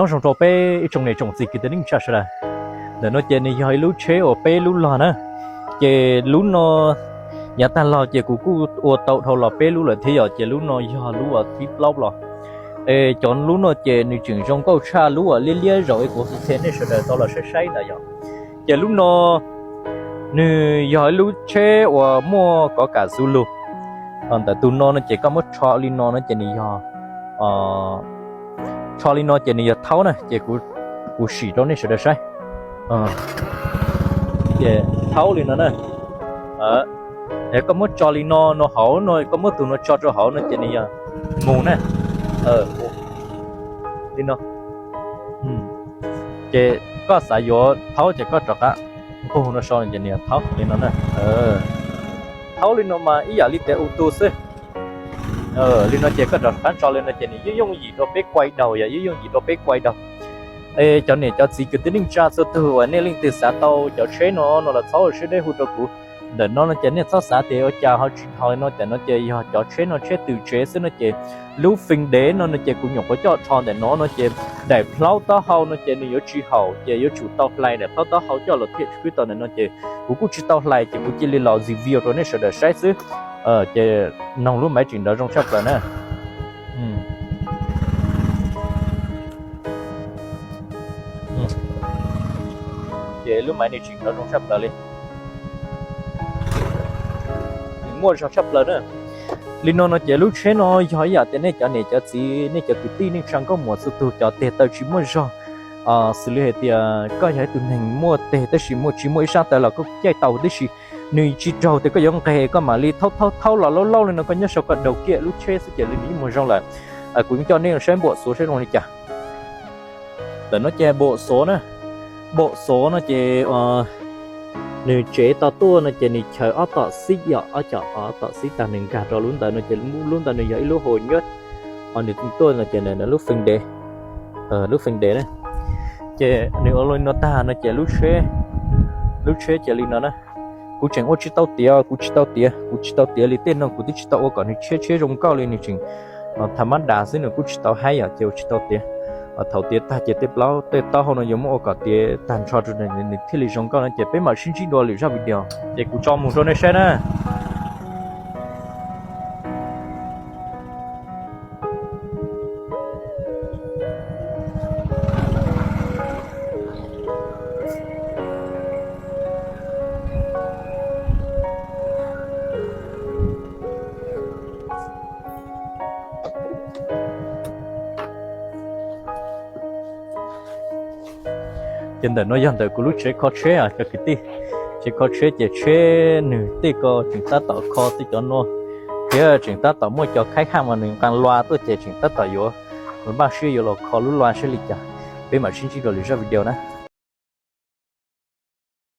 Nyob zoo rau peb ib tsoom niam tsoom txiv kwv tij neej tsa sawv daws. Ntawm no ces nws yog ib lub tsheb uas peb lub log na. Ces lub no yav tag los ces kuv kuj ua tau dhau los peb lub lawm thiab yom, ces lub no yog lub uas thib plaub los. Es cov lub no ces nws tseem zoo nkauj tshaj lub uas liab liab zaum es kuv qhia nej sawv daws tau los saib saib ntawd yom. Ces lub no nws yog ib lub tsheb uas muaj kov kam xu lug. Ntawm tus no no ces koj muab rho li no no ces nws yog, rho li no ces nws yog thaub na, ces kuv sim rau nej sawv daws saib. Ces thaub li no na. Koj muab tso li no no hauv no, koj muab tus no tso rau hauv no ces nws yog mus na. Li no. Ces koj xav yuav thaub ces koj rov qab nqug no so ces nws yog thaub li no na. Thaub li no mas ib yam li tias u tu xwb. Li no ces koj rov qab tso li no ces nws yeej yooj yim rau peb kuai daug, yog yeej yooj yim rau peb kuai daug. Es cov niam cov txiv kwv tij neej tsa txhua tug uas nej leej twg xav tau cov tsheb no no los txhob ua siab deb hu rau kuv. Ntawm no no ces nej txhob xav tias ua cas ho tsis dhau no, tam no ces yog cov tsheb no tsheb twm tsev xwb no ces lub feem dev no no ces kuv nyuam qhuav coj rho ntawm no no ces daim plaub taub hau no ces nws yuav tsis haum ces yuav tsum tau hlais daim plaub taub hau coj los thiaj tsis kwb tau ntawm no ces kuv kuj tsis tau hlais ces kuv cia li los review rau nej sawv daws saib xwb. Ces noog lub maiv tseem nrov zoo tshaj plaws na. Ces lub maiv nws tseem nrov zoo tshaj plaws li. Nws muaj zog tshaj plaws na. Li no no ces lub tsheb no yog ib yam tias nej cov niam cov txiv nej cov kwv tij neej tsa nkauj muam txhua tug cov teg taw tsis muaj zog, xws li hais tias koj yog ib tug neeg muaj teg tab sis muaj tsis muaj ib sab taw los koj caij tau tib si, nws tsis raug tias koj yuav nqes koj mam li thaub thaub thaub los laub laub li no koj nyob saum koj daug kiag lub tsheb xwb ces li nws yeej muag zoo lawm. Kuv yeej coj nej saib npuam xuav saib zoo li cas. Ntawm no ces npuam xuav na, npuam xuav no ces nws tsev tau tuaj no ces nws chaws ob tom xib yom, ob tom xib tag nws nkag rau lub ntawd no ces lub ntawd nws yog ib lub hauv nyob, nws tuaj no ces lub feem dev, lub feem dev na. Ces nws ua li no tag no ces lub tsheb, lub tsheb ces li no na. Kuv tseem ua tsis tau tiav, kuv tsis tau tiav, kuv tsis tau tiav li tej no kuv twb tsis tau ua kom nws tsheb tsheb zoo nkauj li, nws tseem tha mab das xwb nws kuj tsis tau haib yom, ces ua tsis tau tiav. Thaum tiav tag ces tej plaub tej taub hau no yuav muab ua kom tiav tag nrho rau nws thiaj li zoo nkauj no ces peb mam sib ntsib dua lwm zaj video. Ces kuv tso mus rau nej saib na. Ces ntawm no yog ntawm kuv lub tsev kho tsheb cov kwv tij. Tsev kho tsheb ces tsheb nws tej ko tseem tab tom kho tej cov no, thiab tseem tab tom muaj cov khaib haj mas nws nqa lua tuaj ces tseem tab tom yuav, npaj siab yuav los kho lub lua saib li cas. Peb mam sib ntsib dua lwm zaj video na.